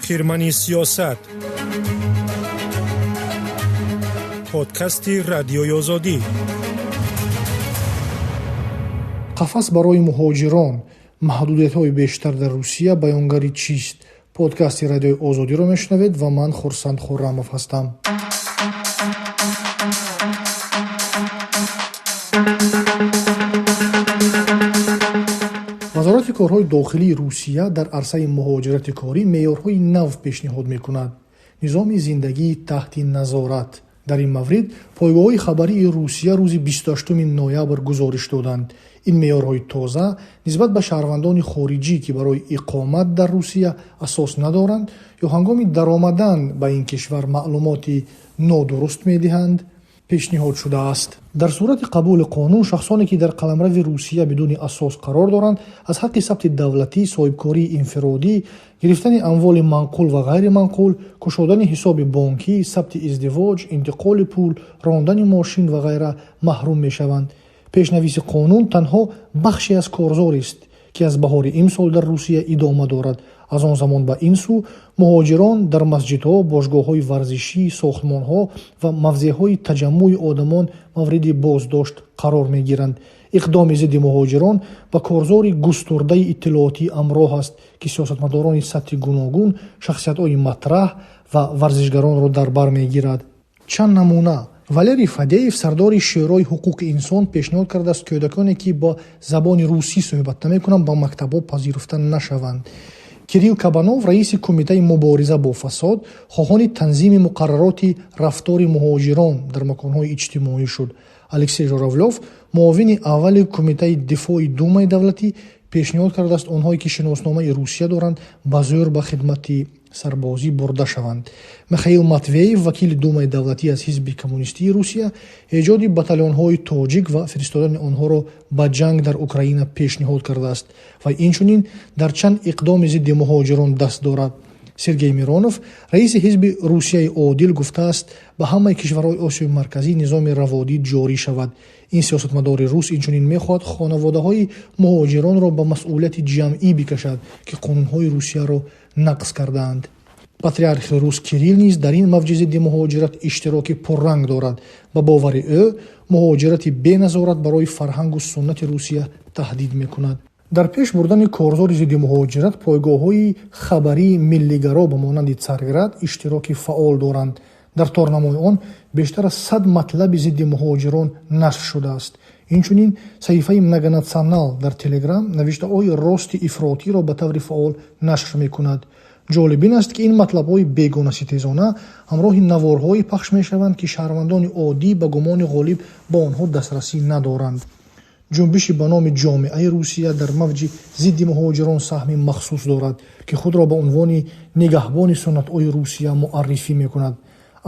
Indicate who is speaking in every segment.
Speaker 1: Хирмани сиёсат, подкасти Радиои Озодӣ.
Speaker 2: Қафас барои муҳоҷирон, маҳдудиятҳои бештар дар Русия баёнгари чист? Подкасти Радиои Озодиро мешунавед ва ман Хурсанд Хуррамов ҳастам. Вазорати корҳои дохилии Русия дар арсаи муҳоҷирати корӣ меъёрҳои нав пешниҳод мекунад. Низоми зиндагии таҳти назорат. Дар ин маврид пойгоҳҳои хабарии Русия рӯзи 28 ноябр гузориш доданд. Ин меъёрҳои тоза нисбат ба шаҳрвандони хориҷӣ, ки барои иқомат дар Русия асос надоранд ё ҳангоми даромадан ба ин кишвар маълумоти нодуруст медиҳанд, пешниҳод шудааст. Дар сурати қабули қонун, шахсоне ки дар қаламрави Русия бидуни асос қарор доранд, аз ҳаққи сабти давлатӣ, соҳибкории инфиродӣ, гирифтани амволи манқул ва ғайриманқул, кушодани ҳисоби бонкӣ, сабти издивоҷ, интиқоли пул, рондани мошин ва ғайра маҳрум мешаванд. Пешнависи қонун танҳо бахше аз корзорист, ки аз баҳори имсол дар Русия идома дорад. Аз он замон ба ин сӯ муҳоҷирон дар масҷидҳо, бошгоҳҳои варзишӣ, сохтмонҳо ва мавзеъҳои таҷаммуи одамон мавриди боздошт қарор мегиранд. Иқдоми зидди муҳоҷирон ба корзори густурдаи иттилоотӣ ҳамроҳ аст, ки сиёсатмадорони сатҳи гуногун, шахсиятҳои матраҳ ва варзишгаронро дар бар мегирад. Чанд намуна. Валерий Фадеев, сардори Шӯрои ҳуқуқи инсон, пешниҳод кардааст, кӯдаконе ки бо забони русӣ суҳбат намекунанд, ба мактабҳо пазируфта нашаванд. Кирилл Кабанов, раиси Кумитаи мубориза бо фасод, хоҳони танзими муқаррароти рафтори муҳоҷирон дар маконҳои иҷтимоӣ шуд. Алексей Журавлёв, муовини аввали Кумитаи дифои Думаи давлатӣ, пешниҳод кардааст, онҳое ки шиносномаи Русия доранд, ба зӯр ба хидмати сарбозӣ бурда шаванд. Михаил Матвеев, вакили Думаи давлатӣ аз Ҳизби коммунистии Русия, эҷоди батальонҳои тоҷик ва фиристодани онҳоро ба ҷанг дар Украина пешниҳод кардааст ва инчунин дар чанд иқдоми зидди муҳоҷирон даст дорад. Сергей Миронов, раиси Ҳизби Русияи одил, гуфтааст, ба ҳамаи кишварҳои Осиёи Марказӣ низоми раводид ҷорӣ шавад. Ин сиёсатмадори рус инчунин мехоҳад хонаводаҳои муҳоҷиронро ба масъулияти ҷамъӣ бикашад, ки қонунҳои Русияро нақз кардаанд. Патриархи рус Кирилл низ дар ин мавҷи зидди муҳоҷират иштироки пурранг дорад. Ба бовари ӯ, муҳоҷирати беназорат барои фарҳангу суннати Русия таҳдид мекунад. Дар пеш бурдани корзори зидди муҳоҷират пойгоҳҳои хабарии миллигаро ба монанди Царград иштироки фаъол доранд. Дар торнамои он бештар аз 100 матлаби зидди муҳоҷирон нашр шудааст. Инчунин саҳифаи Многонационал дар Телеграм навиштаҳои рости ифротиро ба таври фаъол нашр мекунад. Ҷолиб ин аст, ки ин матлабҳои бегонаситезона ҳамроҳи наворҳое пахш мешаванд, ки шаҳрвандони оддӣ ба гумони ғолиб ба онҳо дастрасӣ надоранд. Ҷунбиши ба номи Ҷомеаи Русия дар мавҷи зидди муҳоҷирон саҳми махсус дорад, ки худро ба унвони нигаҳбони суннатҳои Русия муаррифӣ мекунад.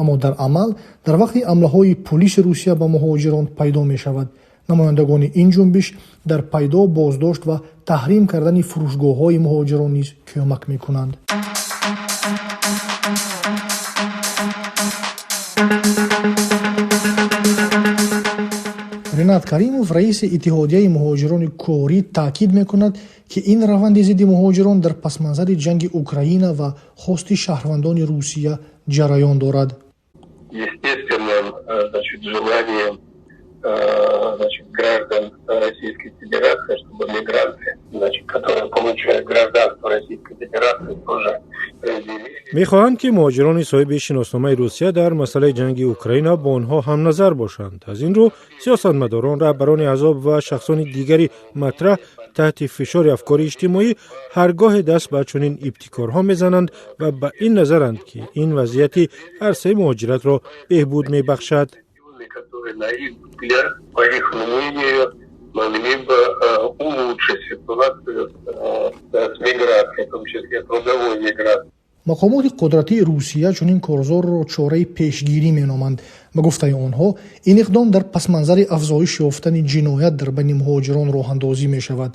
Speaker 2: Аммо дар амал дар вақти ҳамлаҳои пулиси Русия ба муҳоҷирон пайдо мешавад. Намояндагони ин ҷунбиш дар пайдо, боздошт ва таҳрим кардани фурӯшгоҳҳои муҳоҷирон низ кӯмак мекунанд. Ринат Каримов, раиси Иттиҳодияи муҳоҷирони корӣ, таъкид мекунад, ки ин раванди зидди муҳоҷирон дар пасманзари ҷанги Украина ва хости шаҳрвандони Русия ҷараён дорад.
Speaker 3: Естественным, значит, желанием, значит, граждан Российской Федерации, чтобы мигранты, значит, которые получают гражданство Российской Федерации, тоже разделили.
Speaker 1: Мехоҳанд, ки муҳоҷирони соҳиби шиносномаи Русия дар масъалаи ҷанги Украина бо онҳо ҳамназар бошанд. Аз ин рӯ сиёсатмадорон, раҳбарони аҳзоб ва шахсони дигари матраҳ таҳти фишори афкори иҷтимоӣ ҳаргоҳе даст ба чунин ибтикорҳо мезананд ва ба ин назаранд, ки ин вазъияти арсаи муҳоҷиратро беҳбуд мебахшад.
Speaker 3: Которые, на их взгляд, по их мнению, могли бы улучшить ситуацию с миграцией, в том числе трудовой миграцией.
Speaker 2: Мақомоти қудратии Русия чунин корзорро чораи пешгирӣ меноманд. Ба гуфтаи онҳо, ин иқдом дар пасманзари афзоиш ёфтани ҷиноят дар байни муҳоҷирон роҳандозӣ мешавад.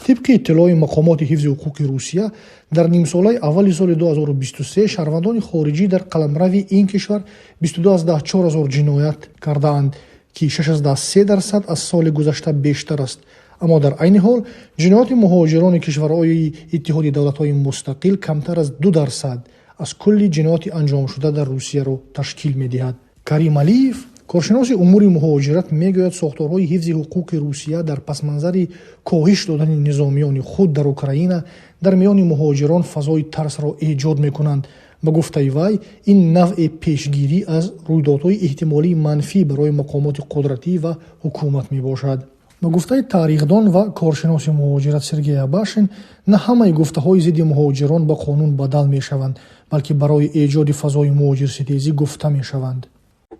Speaker 2: Тибқи иттилои мақомоти ҳифзи ҳуқуқи Русия, дар нимсолаи аввали соли 2023 шаҳрвандони хориҷӣ дар қаламрави ин кишвар 22,4 ҳазор ҷиноят кардаанд, Ки 6,3% аз соли гузашта бештар аст. Аммо дар айни ҳол ҷинояти муҳоҷирони кишварҳои Иттиҳоди давлатҳои мустақил камтар аз 2% аз кулли ҷинояти анҷомшуда дар Русияро ташкил медиҳад. Карим Алиев, коршиноси умури муҳоҷират, мегӯяд, сохторҳои ҳифзи ҳуқуқи Русия дар пасманзари коҳиш додани низомиёни худ дар Украина дар миёни муҳоҷирон фазои тарсро эҷод мекунанд. Ба гуфтаи вай, ин навъе пешгирӣ аз рӯйдодҳои эҳтимолии манфӣ барои мақомоти қудратӣ ва ҳукумат мебошад. Ба гуфтаи тарихдон ва коршиноси муҳоҷират Сергей Абашин, на ҳамаи гуфтаҳои зидди муҳоҷирон ба қонун бадал мешаванд, балки барои эҷоди фазои муҳоҷирситезӣ гуфта мешаванд.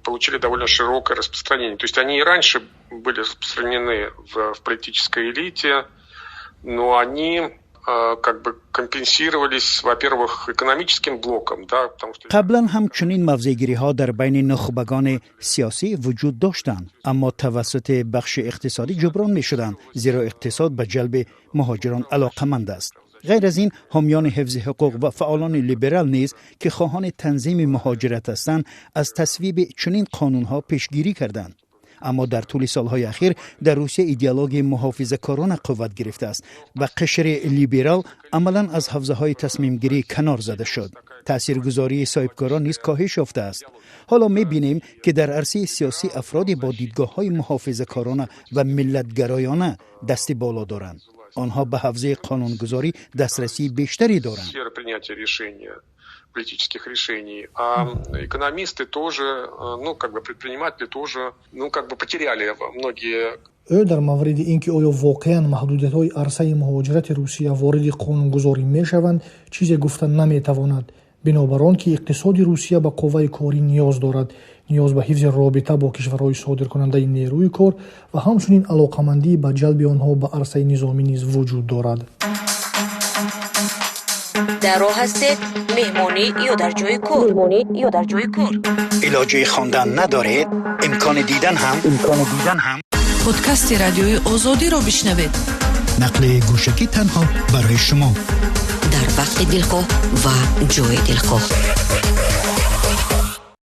Speaker 4: Получили довольно широкое распространение. То есть они и раньше были распространены в политической элите, но они как бы компенсировались, во-первых, экономическим блоком, да, потому что...
Speaker 5: Қаблан ҳам чунин мавзеъгириҳо дар байни нухбагони сиёсӣ вуҷуд доштанд, аммо тавассути бахши иқтисодӣ ҷуброн мешуданд, зеро иқтисод ба ҷалби муҳоҷирон алоқаманд аст. Ғайр аз ин, ҳомиёни ҳифзи ҳуқуқ ва фаъолони либерал низ, ки хоҳони танзими муҳоҷират ҳастанд, аз тасвиби чунин қонунҳо пешгирӣ карданд. Аммо дар тӯли солҳои ахир дар Русия идеологияи муҳофизакорона қувват гирифтааст ва қишри либерал амалан аз ҳавзаҳои тасмимгирӣ канор зада шуд. Таъсиргузории соҳибкорон низ коҳиш ёфтааст. Ҳоло мебинем, ки дар арсаи сиёсӣ афроде бо дидгоҳҳои муҳофизакорона ва миллатгароёна дасти боло доранд. Онҳо ба ҳавзаи қонунгузорӣ дастрасии бештаре доранд.
Speaker 4: Политических решений. А экономисты тоже, ну, как бы предприниматели тоже, ну, как бы потеряли многие.
Speaker 2: Ӯ дар мавриди ин ки оё воқеан маҳдудиятҳои арсаи муҳоҷирати Русия вориди қонунгузорӣ мешаванд, чизе гуфта наметавонад, бинобар он ки иқтисоди Русия ба қувваи корӣ ниёз дорад, ниёз ба ҳифзи робита бо кишварҳои содиркунандаи нерӯи кор ва ҳамчунин алоқамандӣ ба ҷалби онҳо ба арсаи низомӣ низ вуҷуд дорад.
Speaker 6: Дар роҳ ҳастед, меҳмонӣ ё дар ҷои кор, меҳмонӣ ё дар ҷои кор,
Speaker 5: илоҷи хондан надоред, имкони дидан ҳам, имкони дидан ҳам.
Speaker 7: Подкасти Радиои Озодиро бишнавед.
Speaker 5: Нақли гӯшакӣ танҳо барои шумо.
Speaker 6: Дар вақти дилхоҳ ва ҷои дилхоҳ.